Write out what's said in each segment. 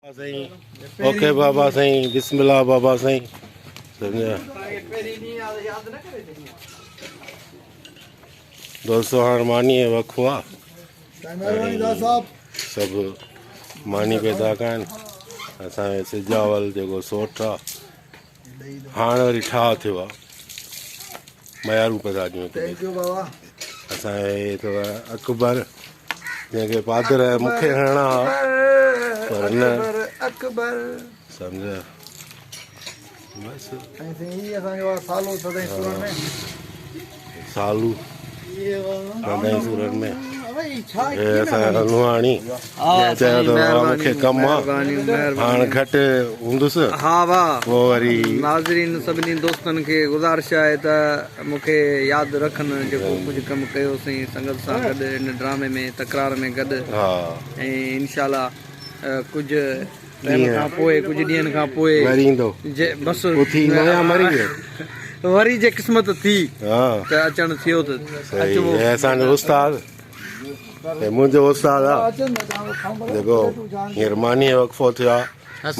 سائين اوڪي بابا سائين بسم الله بابا سائين سمجھا دوستو هاڻ ماني جو وقفو آ سڀ ماني پي ٿا کائن. اسان جو سجاول جيڪو سوٽ آ هاڻ وري ٺاهه ٿيو آ، ميارون پيا ٿا ڏيون. اسان جو اڪبر جنهن کي پادر مون کي هڻڻا ها پر نه اڪبر سمجهه بس. سالو سدائين سورن ۾ اسان نوحاڻي جنهن چيو ته مون کي ڪم آ، هاڻ گهٽ هوندس. ها واهه. پوءِ وري ناظرين سڀني دوستن کي گذارش آهي ته مون کي ياد رکن، جيڪو ڪجهه ڪم ڪيوسين سنگت سان گڏ هن ڊرامي ۾ تڪرار ۾ گڏ. ها. ۽ انشا ڪجهه ٽائيم کان پوءِ، ڪجهه ڏينهن کان پوءِ وري ايندو. جي بس اٿي ايندو يا مري ويو. وري جي قسمت ٿي ها ته اچڻ ٿيو ته اچبو. صحيح. اسان جو استاد، منهنجو استاد آ جيڪو هينئر مانيءَ جو وقفو ٿيو آهي،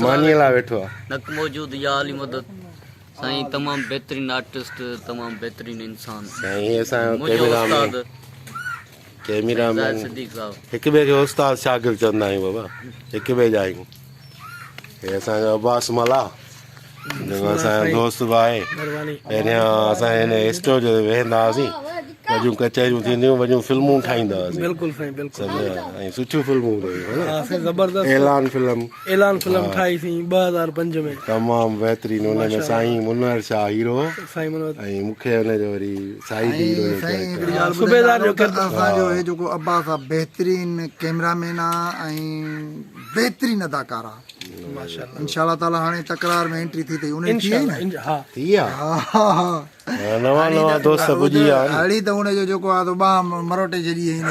مانيءَ لاءِ ويٺو آهي. نڪ موجود يا علي مدد. سائين تمام بهترين آرٽسٽ، تمام بهترين انسان. سائين اسان جو منهنجو ڪيميرا استاد مين، ڪيميرا زاهد مين صديق صاحب. هڪ ٻئي کي استاد شاگرد چوندا آهيون بابا، هڪ ٻئي جا آهيون. هي اسان جو عباس ملاح جيڪو اسان جو دوست به آهي. مهرباني. پهريان اسان هن اسٽوڊيو تي ويهندا هئاسين، وڏيون ڪچهريون ٿينديون، وڏيون فلمون ٺاهيندا هئاسين. بلڪل سائين، بلڪل. سمجها؟ ۽ سٺيون فلمون هونديون هيون. ها سائين، زبردست. اعلان فلم. اعلان فلم ٺاهيسين 2005 ۾. تمام بهترين. هن ۾ سائين منور شاهه هيرو. سائين منور. ۽ مون کي هن جو وري سائيڊ هيرو جو سائين هڪڙي character. ڳالهه صوبيدار جو ٻڌائيندا ڪردار. اسان جو هي جيڪو عباس آهي، بهترين ڪيمرا مين آهي ۽ بهترين اداڪار آهي. ماشاءالله. انشا تعاليٰ هاڻي تڪرار ۾ انٽري ٿي اٿئي، ان ٿي وئي نه؟ انشاءالله، ها. ٿي ويا. ها ها ها. نوان نوان دوست پڄي ويا آهن. هڙي ته هن جو جيڪو آهي ٻانهن مروٽي ڇڏي هن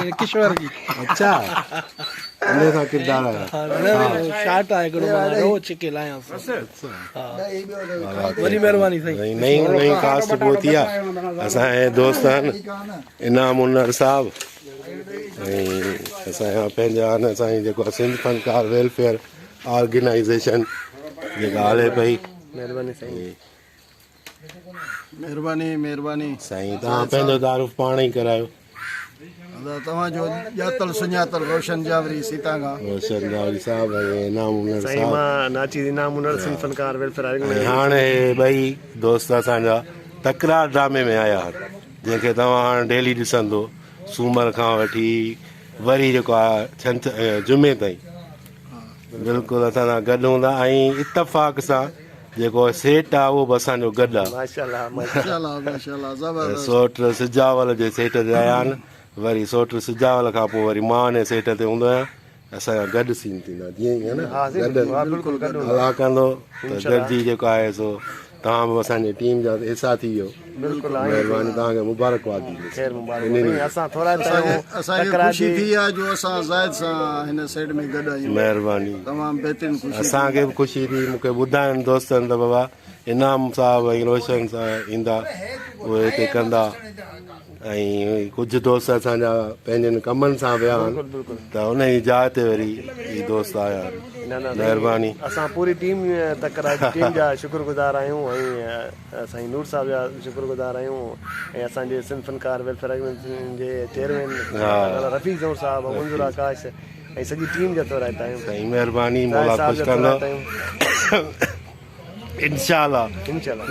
جي. ڪشور جي. اڇا، ان سان ڪردار آهي. ها نه، شارٽ آهي هڪڙو، معنيٰ رو ڇڪي لايانس. وڏي مهرباني سائين. نئين نئين ڪاسٽ پهتي آهي. اسان جي دوست آهن انعام انر صاحب ۽ اسان جا پنهنجا آهن. اسان جي جيڪو آهي سنڌ فنڪار ويلفيئر آرگنائيزيشن جيڪا هلي پئي. مهرباني سائين. مهرباني مهرباني. سائين توهان پنهنجو تعارف پاڻ ئي ڪرايو. ادا توهان جو ڄاتل سڃاتل روشن جاوري سيتا کان. روشن جاوري صاحب ۽ انعام انر سائين صاحب. مان ناچيز انعام انر، سنڌ فنڪار ويلفيئر ۽ آرگنائيزيشن. هاڻي ٻئي دوست اسان جا تڪرار ڊرامي ۾ آيا آهن، جنهن کي توهان هاڻي ڊيلي ڏسندو، سومر کان وٺي وري جيڪو آهي ڇنڇ جمعي تائين بلڪل اسان سان گڏ هوندا. ۽ اتفاق سان جيڪو سيٽ آهي اهو به اسان جو گڏ آهي. ماشاءالله ماشاءالله. ماشاءالله، زبردست. سوٽ سجاول جي سيٽ تي آيا آهن. وري سوٽ سجاول کان پوءِ وري مان هن سيٽ تي هوندو آهيان. اسان جا گڏ سين ٿيندا جيئن ئي نه. ها سائين. گڏ. ها بلڪل گڏ هوندا. الله ڪندو ته انشاءالله. گڏجي جيڪو آهي سو توهان به اسان جي ٽيم جا حصا ٿي ويو. بلڪل. مهرباني، توهان کي مبارڪباد ڏيندس. خير مبارڪ. انهن سائين اسان ٿورا اسان کي آهيون اسان کي تڪرار خوشي جي. ٿي آهي جو اسان زاهد سان هن سائيڊ ۾ گڏ آهيون. مهرباني. تمام بهترين خوشي. اسان کي به خوشي ٿي. مون کي ٻڌاين دوستن ته بابا انعام صاحب ۽ روشن صاحب ايندا، اهي هتي ڪندا. ۽ ڪجهه دوست اسان جا پنهنجن ڪمن سان ويا آهن ته ان جي جاءِ تي وري هي دوست آيا آهن. نه نه. مهرباني. اسان پوري ٽيم تڪرار جي ٽيم جا شڪرگذار آهيون ۽ سائين نور صاحب جا شڪرگذار آهيون ۽ اسان جي سنڌ فنڪار ويلفيئر آرگنائيزيشن جي چيئرمين رفيق زئور صاحب، منظور آڪاش ۽ سڄي ٽيم جا ٿورائتا آهيون. سائين مهرباني. زاهد مولا صاحب خوش جا ڪندو. ٿورائتا آهيون. انشا. انشاءالله.